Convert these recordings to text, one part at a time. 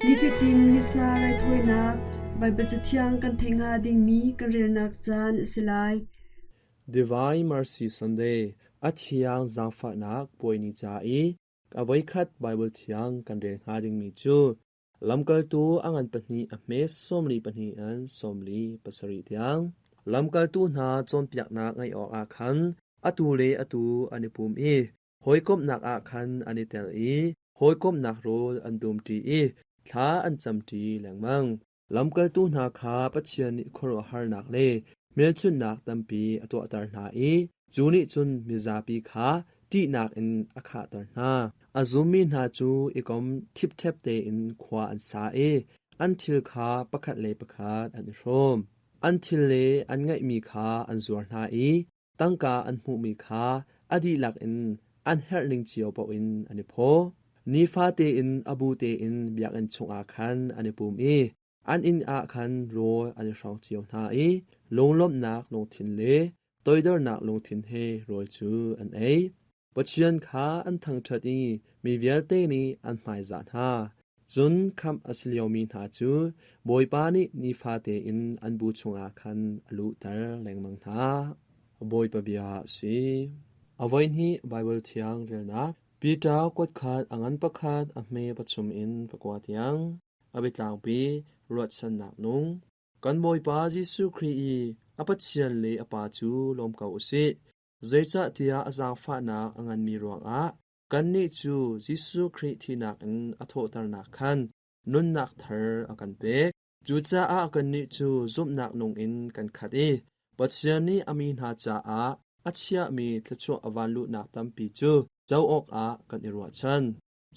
Nifatin Missa raithawinak Baibal Cathiang kan theih hnga dingmi kan relnak caan a si lai. Divine Mercy Sunday, a thiang zaangfahnak puai ni ca i a voikhat Baibal thiang kan rel hnga dingmi cu Lamkaltu a ngan pahnih a hme 42 in 47 tiang. Lamkaltu hna cawnpiaknak ngaih awkah khan atu le atu an i pum i hawikomhnak ah khan an i tel i hawikomhnak rawl an dumṭi i thla an camṭi lengmang. Lamkaltu hna kha Pathian nih khuaruahharnak le hmelchunhnak tampi a tuahter hna i cu nih cun mizapi kha ṭihnak in a khahter hna. A zummi hna cu i kom ṭhipṭhep tein khua an sa i an thil kha pakhat le pakhat an i hrawm. An thil le an ngeihmi kha an zuar hna i tangka an hmuhmi kha a dihlak in an herhning cio paoh in an i phaw. Nifate in a bu tein biakinn chungah khan an i pum i an inn ah khan rawl an i hrawng cio hna i lunglawmhnak lungthin le toidornak lungthin he rawl cu an ei. Pathian kha an thangṭhat i mi vialte nih an hmaizah hna. Cun khamh a si liomi hna cu Bawipa nih nifate in an bu chungah khan a luhter lengmang hna. Bawipa bia a si. A voihnih Baibal Thiang relnak Peter kuatkhat a ngan pakhat a hme pachum in pakua tiang. A biatlangpi ruahchannak nung. Kan Bawipa Jesuh Khrih i a Pathian le a Pa cu lawm ko u sih. Zeicahtiah a zaangfahnak a nganmi ruangah kannih cu Jesuh Khrih thihnak in a thawhternak khan nunnak thar a kan pek. Cucaah kannih cu zumhnak nung in kan khat i Pathian nih a mi hna caah a chiahmi thluachuah a vanluhnak tampi cu co awkah kan i ruahchan.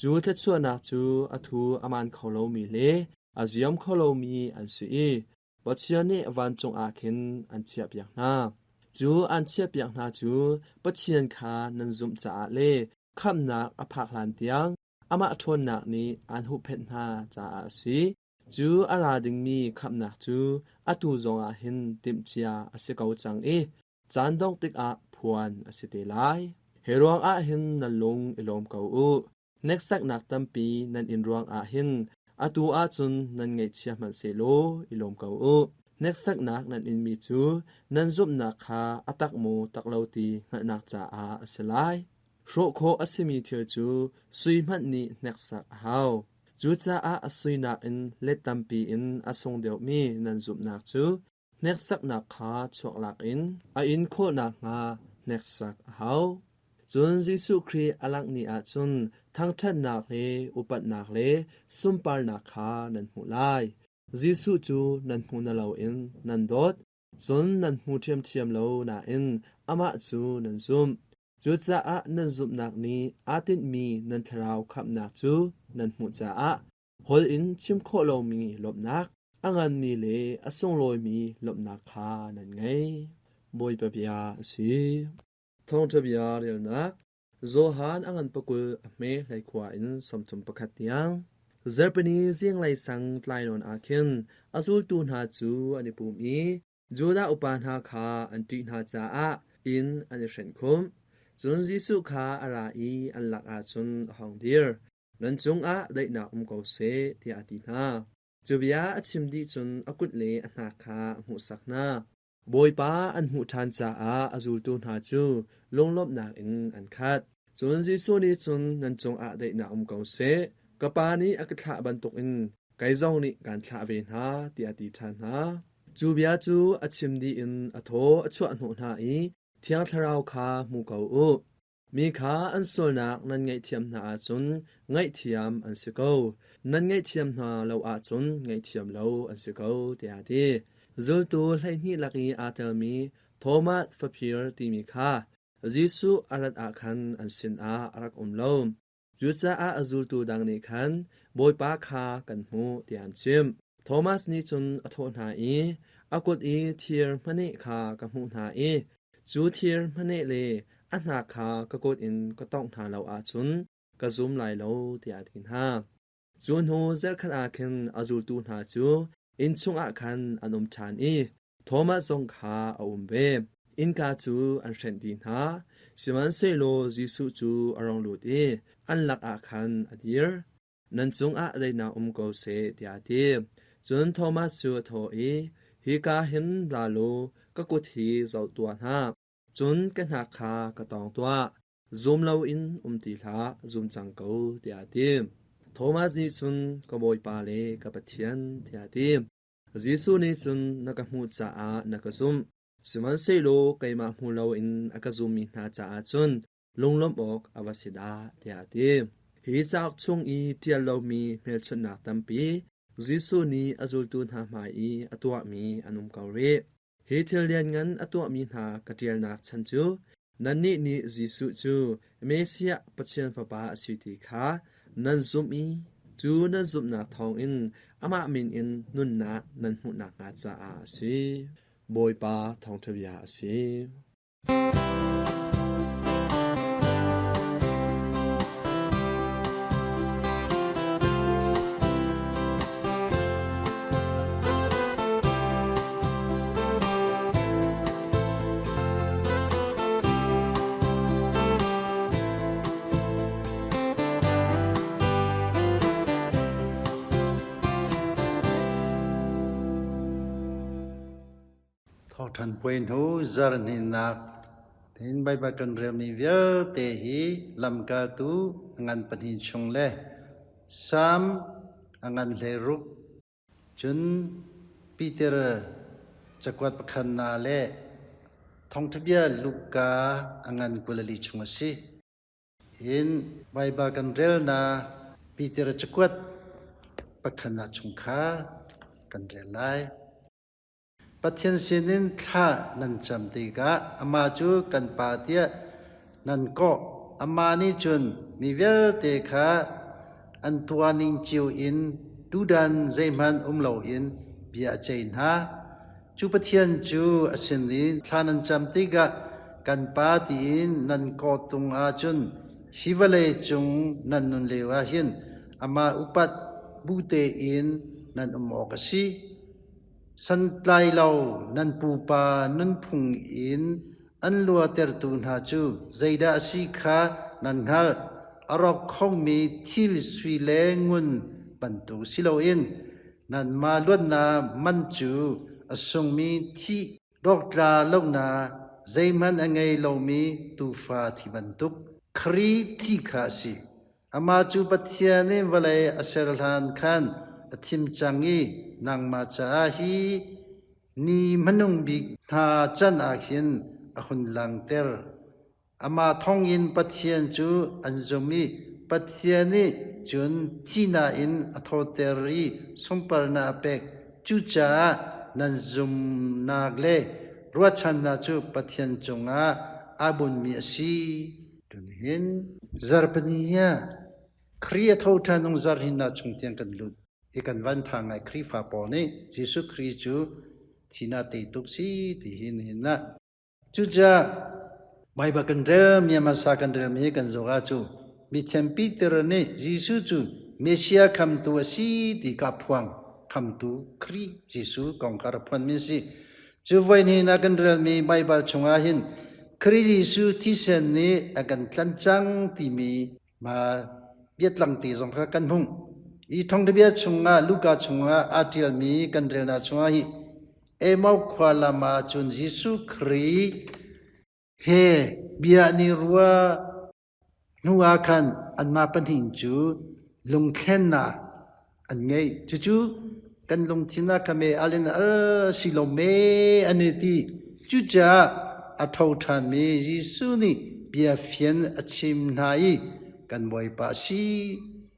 Cu thluachuahnak cu a thu a maan kho lomi le a ziam kho lomi an si i Pathian nih vancung ah khin an chiahpiak hna. Cu an chiahpiak hna cu Pathian kha nan zumh caah le khamhnak a phak hlan tiang amah ṭhawnnak nih aan huhphenh hna caah a si. Cu a ra dingmi khamhnak cu atu zongah hin timhcia a si ko cang i caan dongh tikah phuan a si te lai. Hi ruangah hin nan lung i lawm ko u. Hneksaknak tampi nan in ruangah hin atu ahcun nan ngaihchia hmanhsehlaw i lawm ko u. Hneksaknak nan inmi cu nan zumhnak kha a tak maw tak lo ti hngalhnak caah a si lai. Hrawh khawh a simi thil cu sui hmanh nih hneksak a hau. Cucaah a sui nakin let tampi in a sung deuhmi nan zumhnak cu Hneksaknak kha chuak lakin a in khawh nakhnga hneksak a hau. Cun Jesuh Khrih a langh ni ah cun thangṭhatnak le upatnak le sunparnak kha nan hmuh lai. Jesuh cu nan hmu na loin nan dawt, cun nan hmu ṭhiamṭhiam lo nain amah cu nan zumh. Cucaah nan zumhnak nih aa tinhmi nan thlarau khamhnak cu nan hmuh caah Holh in chim khawh lomi lawmhnak, a nganmi le a sunglawimi lawmhnak kha nan ngei. Bawipa bia a si. Thawngṭha bia relnak Johan a ngan pakul a hme hleikhua in 31 tiang. Zarhpini zinglei sang tlai nawn ah khin a zultu hna cu an i pum i Judah upa hna kha an ṭih hna caah inn an i hrenh khumh. Cun Jesuh kha a ra i an lakah cun a hung dir. Nan cungah daihnak um ko seh, tiah a ti hna. Cu bia a chim dih cun a kut le a hnak kha a hmuhsak hna. Bawipa an hmuh ṭhan caah a zultu hna cu lunglawmhnak in an khat. Cun Jesuh nih cun nan cungah daihnak um ko seh, ka Pa nih a ka thlah bantukin kei zong nih kaan thlah ve hna, tiah a ti ṭhan hna. Cu bia cu a chim dih in a thaw a chuah hnawh hna i Thiang Thlarau kha hmu ko u. Mi kha an sualnak nan ngaihthiam hna ahcun ngaihthiam an si ko; nan ngaihthiam hna lo ahcun ngaihthiam lo an si ko, tiah a ti. Zultu 12 lak i aa telmi Thomas faphir timi kha Jesuh a rat ah khan an sinah a rak um lo. Cucaah a zultu dang nih khan Bawipa kha kan hmuh tiah an chimh. Thomas nih cun a thawh hna i, A kut i thir hmaneh kha ka hmuh hna i cu thir hmaneh le a hnak kha ka kut in ka tawngh hna lo ahcun ka zum lai lo, tiah a ti hna. Cu hnu zarhkhat ah khin a zultu hna cu inn chungah khan an um ṭhan i Thomas zong kha a um ve. Innka cu an hrenh dih hna, sihmanhsehlaw Jesuh cu a rung lut i an lakah khan a dir. Nan cungah daihnak um ko seh, tiah a ti. Cun Thomas cu a thawh i, Hika hin ra law ka kut hi zoh tuah hna, cun ka hnak kha ka tawng tuah. Zum loin um ti hlah, zum cang ko, tiah a ti. Thomas nih cun, Ka Bawipa le ka Pathian, tiah a ti. Jesuh nih cun, Na ka hmuh caah na ka zumh. Sihmanhsehlaw keimah hmu loin a ka zummi hna caah cun lunglawmh awk a va si dah, tiah a ti. Hi cauk chung i ṭial lomi hmelchunhnak tampi Jesuh nih a zultu hna hmai i a tuahmi an um ko rih. Hi thil lianngan a tuahmi hna ka ṭialnak chan cu nannih nih Jesuh cu Messiah Pathian Fapa a si ti kha nan zumh i cu nan zumhnak thawngin amah min in nunnak nan hmuh nakhnga caah a si. Bawipa thawngṭha bia a si. Thawhṭhan puai hnu zarhhnihnak in Baibal kan relmi vialte hi lamkaltu a ngan pahnih chung le Salm a ngan 16 cun Peter cakuat pakhatnak le Thawngṭha bia Luka a ngan 24 chung a si. In Baibal kan relnak Peter cakuat pakhatnak chung kha kan rel lai. Pathian sinin thla nan cam tikah amah cu kan Pa tiah nan kawh. Amah nih cun mi vialte kha an tuahning cio in duhdan zeihmanh um loin bia a ceih hna. Cu Pathian cu a sin i thla nan cam tikah kan Pa tiin nan kawh tung ahcun hi vawlei cung nan nun lio ah hin amah upat bu tein nan um awk a si. Santlai lo nan pupa nunphung in an luatertu hna cu zeidah a si kha nan hngalh. A rawk khomi thil sui le ngun bantuk si loin nanmah luatnak man cu a sungmi thi rawktla lonak zeihmanh a ngei lomi tuufa thi bantuk Khrih thi kha a si. Amah cu Pathian nih vawlei a ser hlan khan a thim cang i nangmah caah hi ni hmanung bik hna can ah khin a hun langhter. Amah thawngin Pathian cu an zum i Pathian nih cun thihnak in a thawhter i sunparnak a pek. Cucaah nan zumhnak le ruahchannak cu Pathian cungah aa bunhmi a si. Hin zarhpini ah Khrih a tho ṭhan nung zarhhinnak chung tiang kan lut i kan van ṭha ngai Khrihfa pawl nih Jesuh Khrih cu thihnak tei tuk si ti hi nihin ah. Cucaah Baibal kan rel mi hmasa kan rel mi kan zoh ah cu mithiam Peter nih Jesuh cu Messiah khamtu a si ti ka phuang khamtu Khrih Jesuh kong kha rak phuan mi a si. Cu voi hnih ah kan relmi Baibal chungah hin Khrih Jesuh thisen nih a kan tlanh cang timi ma biatlang te zong kha kan hmuh. Hi thawngthabia chungah Luka chungah aa ṭialmi kan relnak chungah hi Emau khua lam ah cun Jesuh Khrih he bia an i ruah Hnu ah khan anmah pahnih cu lungthlennak an ngei. Cucu kan lungthin ah kha me al in al si lo me an i ti. Cucaah a tho ṭhanmi Jesuh nih bia fian a chim hna i kan Bawipa a si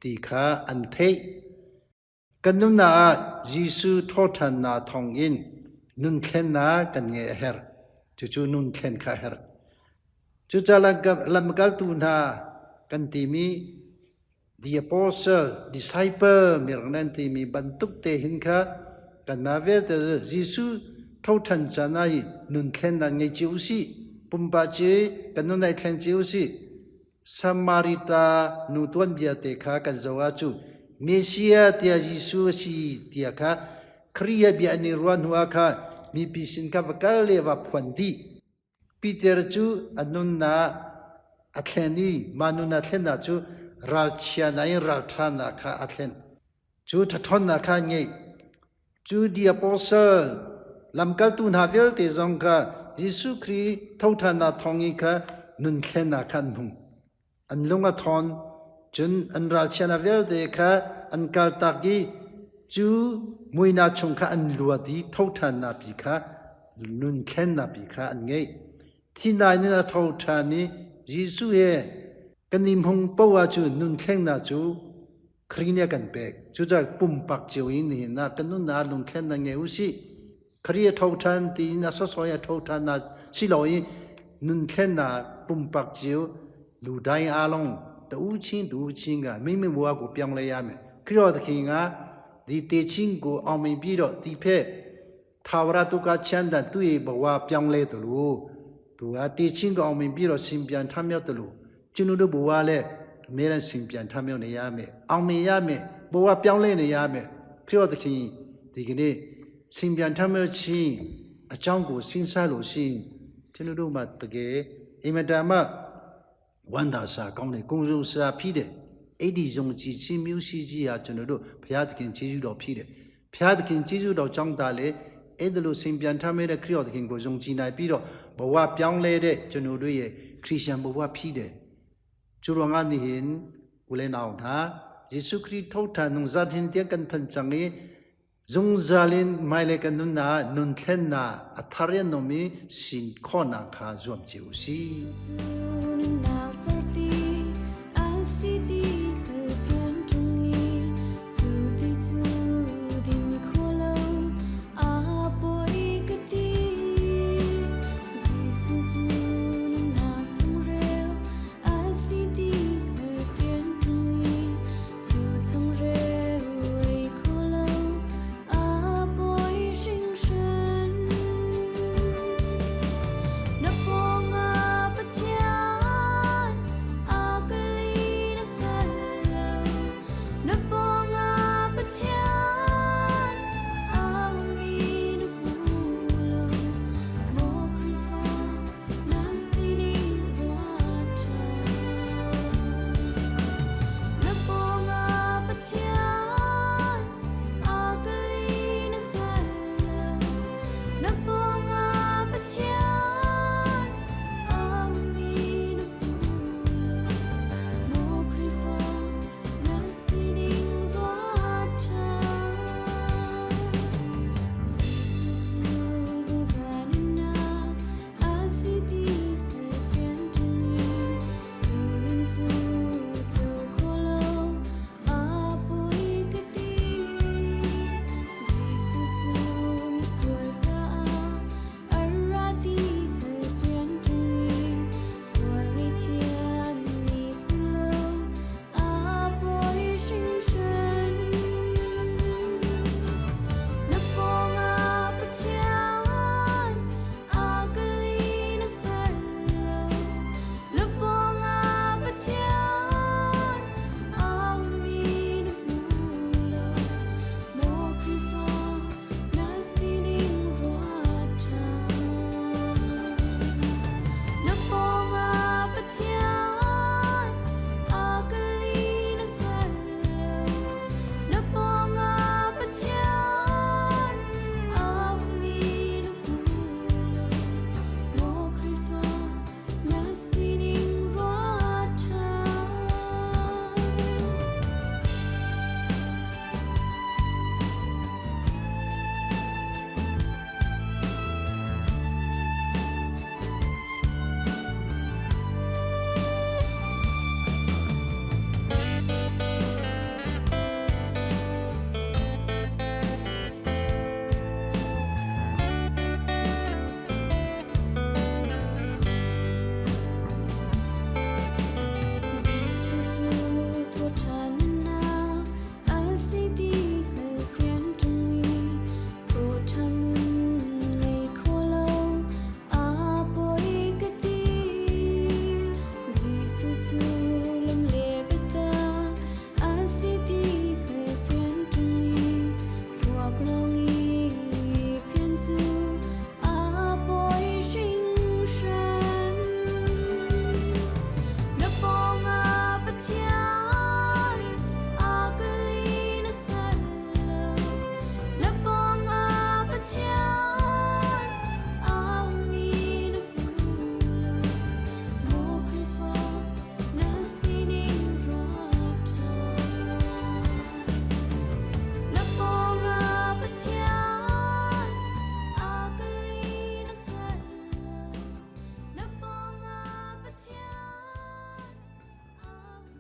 ti kha an theih. Kan nunnak ah Jesuh thawhṭhannak thawngin nunthlennak kan ngeih a herh. Cucu nunthlen kha a herh. Cucaah lamkaltu hna kan timi the apostle, disciple mirang nan timi bantuk te hin kha kanmah vialte Jesuh thoṭhan caan ah hi nunthlennak ngei cio usih. Pumpak ci kan nun ai thleng cio usih. Samarita nu tuanbia te kha kan zoh ahcun Messiah tiah Jesuh a si tiah kha Khrih bia an i ruah hnu ah khan mipi sin kha va kal le va phuan dih. Peter cu a nunnak a thlen i mah nunnak thlennak cu Ralchia na in ralṭhanak kha a thlen. Cu ṭhaṭhawnnak kha an ngei. Cu the apostle lamkaltu hna vialte zong kha Jesuh Khrih thoṭhannak thawngin kha nun thlennak kha an hmu. An lung a ṭhawn, cun an ralchiahnak vialte kha an kaltak i cu muihnak chung kha an luat i thoṭhannak pi kha nun thlennak pi kha an ngei. Thihnak in a tho ṭhan i Jesuh he kan i hmung poah cu nun thlengnak cu Khrih nih a kan pek. Cucaah pumpak cio in nihin ah kan nunnak lungthlennak ngei u sih. Khrih a tho ṭhan tiin a sawsawh a tho ṭhan na si lo i nunthlennak pumpak cio lu dai along ta u chin tu chin ga mi mi wa ko piang le ya me Khrih ta khi nga di te chin ko aung mi bi ro ti phe ထာဝရဒုက္ခချမ်းသာသူ့ရဲ့ဘဝပြောင်းလဲတယ်လို့သူကတည်ချင်းကိုအောင်မြင်ပြီးတော့ရှင်ပြန်ထမြောက်တယ်လို့ကျွန်တော်တို့ဘဝလည်းအမြဲတမ်းရှင်ပြန်ထမြောက်နေရမယ်အောင်မြင်ရမယ်ဘဝပြောင်းလဲနေရမယ်ခရစ်တော်သခင်ဒီကနေ့ရှင်ပြန်ထမြောက်ခြင်းအကြောင်းကိုစဉ်းစားလို့ရှိရင်ကျွန်တော်တို့မှာတကယ်အင်မတန်မှဝမ်းသာစာကောင်းတယ်ကုံစုံစာဖြစ်တယ်အဲ့ဒီယုံကြည်ခြင်းမျိုးရှိကြီးဟာကျွန်တော်တို့ဘုရားသခင်ကျေးဇူးတော်ဖြစ်တယ်ဘုရားသခင်ကျေးဇူးတော်ကြောင့်ဒါလေအဲ့ဒါလို့စင်ပြန်ထမဲတဲ့ခရစ်တော်သခင်ကိုယုံကြည်နိုင်ပြီးတော့ဘဝပြောင်းလဲတဲ့ကျွန်တော်တို့ရဲ့ခရစ်ယာန်ဘဝဖြစ်တယ်ကျိုးတော်ငါနေရင်ဦးလဲနောင်တာယေရှုခရစ်ထုတ်ထန်နုံဇာတင်တဲ့ကန်ဖန်ချငေ zungzal in hmailei kan nunnak ah nunthlennak a thar in um i sin khawhnak kha zuam cio u sih. Na pawngah Pathian.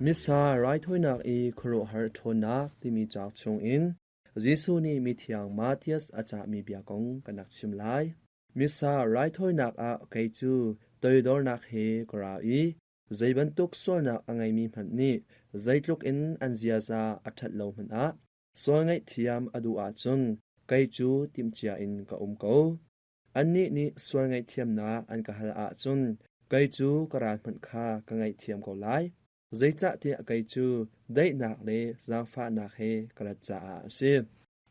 Missa raithawinak i khuaruahhar ṭhawnnak timi cauk chungin Jesuh nih mithiang Matthias a cahmi bia kong kan rak chim lai. Missa raithawinak ah kei cu toidornak he ka ra i zei bantuk sualnak a ngeimi hmanh nih zeitluk in an ziaza a ṭhat lo hmanh ah sual ngaihthiam a duh ahcun kei cu timhcia in ka um ko. Annih nih sual ngaihthiamnak an ka hal ahcun kei cu ka ral hmanh kha ka ngaihthiam ko lai. Zeicahtiah kei cu daihnak le zaangfahnak he ka rat caah a si.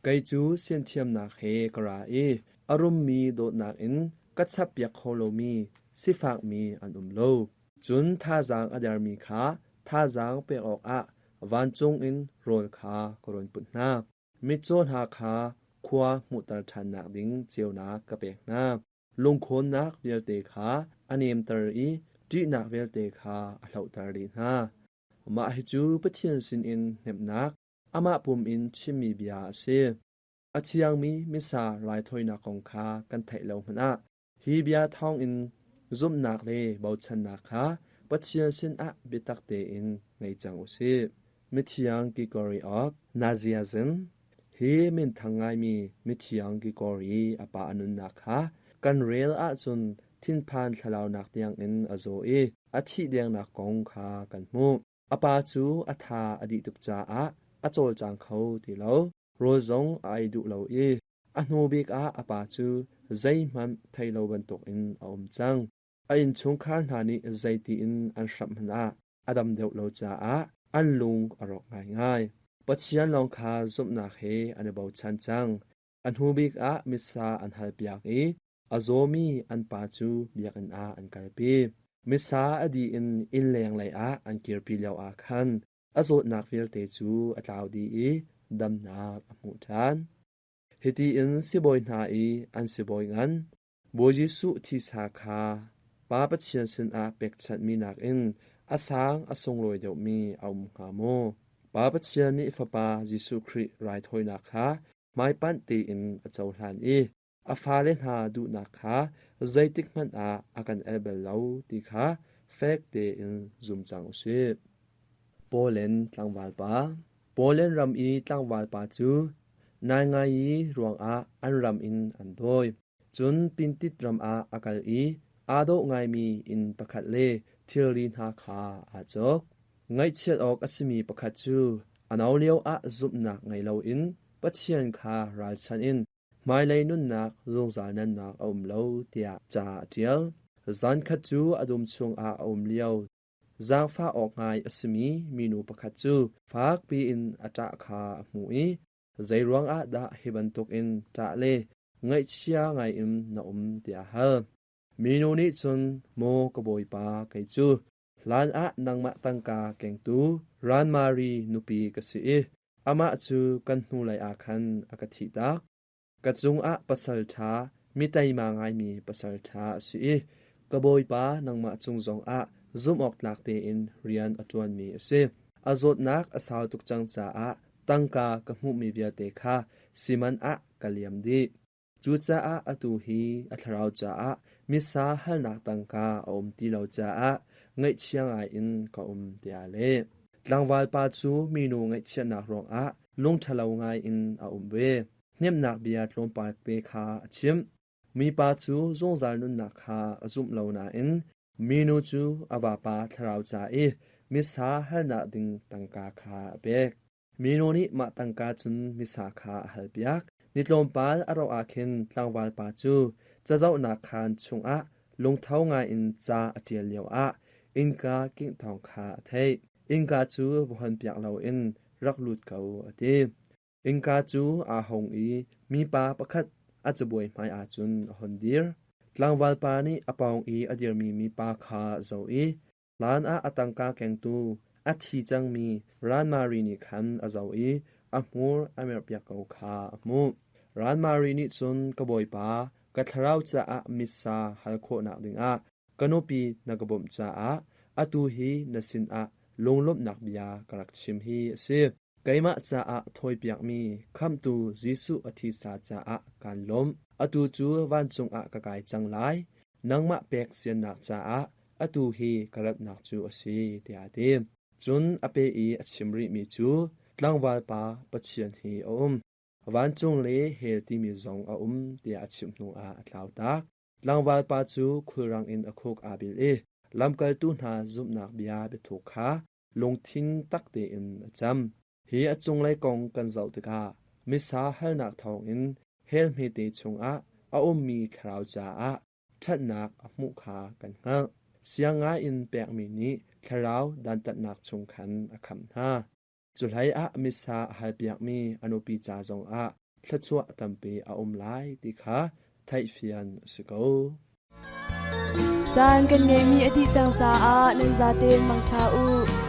Kei cu sianthiamnak he ka ra i a rummi dawtnak in ka chappiak kho lomi sifakmi an um lo. Cun thazaang a dermi kha thazaang pek awkah vancung in rawl kha ka run put hna. Mitcaw hna kha khua hmuhter ṭhannak ding ceunak ka pek hna. Lungkhawnnak vialte kha a nemter i ṭihnak vialte kha a hlohter dih hna. Mah hi cu Pathian sinin hnemhnak, amah pum in chimmi bia a si. A thiangmi Missa raithawinak kong kha kan theih lo hmanh ah hi bia thawngin zumhnak le bochannak kha Pathian sinah biatak tein ngei cang u sih. Mithiang Gregory of Nazianzen hi minthang ngaimi mithiang Gregory a pa a nunnak kha kan rel ahcun thinphan thlalaunak tiangin a zaw i a thih dengnak kong kha kan hmuh. A pa cu a tha a dih tuk caah a cawlcang kho ti lo. Rawl zong a ei duh lo i a hnu bik ah a pa cu zeihmanh thei lo bantukin a um cang. A innchungkhar hna nih zeiti in an hramh hmanh ah a dam deuh lo caah an lung a rawk ngaingai. Pathian lawng kha zumhnak he an i bochan cang. A hnu bik ah Missa an halpiak i a zawmi an pa cu biakinn ah an kalpi. Missa a dih in innleng lei ah an kirpi lioah khan a zawtnak vialte cu a tlau dih i damnak a hmuh ṭhan. Hiti in sibawi hna i an sibawi ngan, Bawi Jesuh thisa kha Pa Pathian sinah pekchanhmi nakin a sang a sunglawi deuhmi a um hnga maw? Pa Pathian nih Fapa Jesuh Khrih raithawinak kha hmaipanh tein a cohlan i a fale hna duhnak kha zeitikhmanh ah a kan el bal lo ti kha fek tein zum cang u sih. Poland tlangval pa Poland ram i tlangval pa cu naingai ruangah an ram in an dawi. Cun Pintit ram ah a kal i aa dawh ngaimi inn pakhat le thilri hna kha aa cawk. Ngaihchiat awk a simi pakhat cu a no lioah zumhnak ngei loin Pathian kha ralchanh in hmailei nunnak zungzal nannak a um lo tiah ca a ṭial. Zankhat cu a dum chungah a um lio zaangfah awk ngai a simi minu pakhat cu fakpi in a ṭah kha a hmuh i zeiruang ah dah hi bantukin ṭah le ngaihchia ngaiin na um tiah a hal. Minu nih cun, Maw ka bawipa, kei cu hlan ah nangmah tangka kengtu Ranmari nupi ka si i amah cu kan hnulei ah khan a ka thihtak. Ka cungah pasal ṭha, mi teima ngaimi pasal ṭha a si i ka bawipa nangmah cung zongah zumhawktlak tein rian a ṭuanmi a si. A zawtnak a sau tuk cang caah tangka ka hmuhmi vialte kha siman ah ka liam dih. Cucaah atu hi a thlarau caah missa halnak tangka a um ti lo caah ngaihchia ngaiin ka um tiah a leh. Tlangval pa cu minu ngaihchiatnak ruangah lungṭhalo ngaiin a um ve. Hnemhnak bia tlawmpal te kha a chimh. Mipa cu zungzal nunnak kha a zumh lo nain minu cu a vapa thlarau ca i missa halnak ding tangka kha a pek. Minu nih mah tangka cun missa kha a halpiak. Ni tlawmpal a rauh ah khin tlangval pa cu cazohnak khaan chungah lungtho ngaiin ca a ṭial lioah innka kingh thawng kha a theih. Innka cu va honpiak loin rak lut ko a ti. Innka cu aa hung i mipa pakhat a cabuai hmai ah cun a hun dir. Tlangval pa nih a pawng i a dirmi mipa kha a zoh i hlan ah a tangka kengtu a thi cangmi Ranmari nih khan a zoh i a hmur a merhpiak ko kha a hmuh. Ranmari nih cun ka bawipa, ka thlarau caah missa hal khawhnak dingah ka nupi na ka bawmh caah atu hi na sinah lunglawmhnak bia ka rak chim hi a si. Keimah caah thawipiakmi Khamhtu Jesuh a thisa caah kaan lawmh. Atu cu vancung ah ka kai cang lai. Nangmah pek siannak caah atu hi ka ratnak cu a si, tiah a ti. Cun a pe i a chim rihmi cu tlangval pa Pathian hi a um. Vancung le hell timi zong a um tiah a chimh hnuah a tlau tak. Tlangval pa cu khulrang in a khuk aa bil i lamkaltu hna zumhnak bia biathuk kha lungthin tak tein a cam. Hi a cunglei kong kan zoh tikah Missa halnak thawngin hell hmete chungah a ummi thlarau caah ṭhatnak a hmuh kha kan hngalh. Siang ngaiin pekmi nih thlarau dantatnak chung khan a khamh hna. Cuhlei ah Missa a halpiakmi a nupi ca zongah thluachuah tampi a um lai ti kha theihfian a si ko. Caan kan ngeihmi a dih cang caah nan zaten mangṭha u.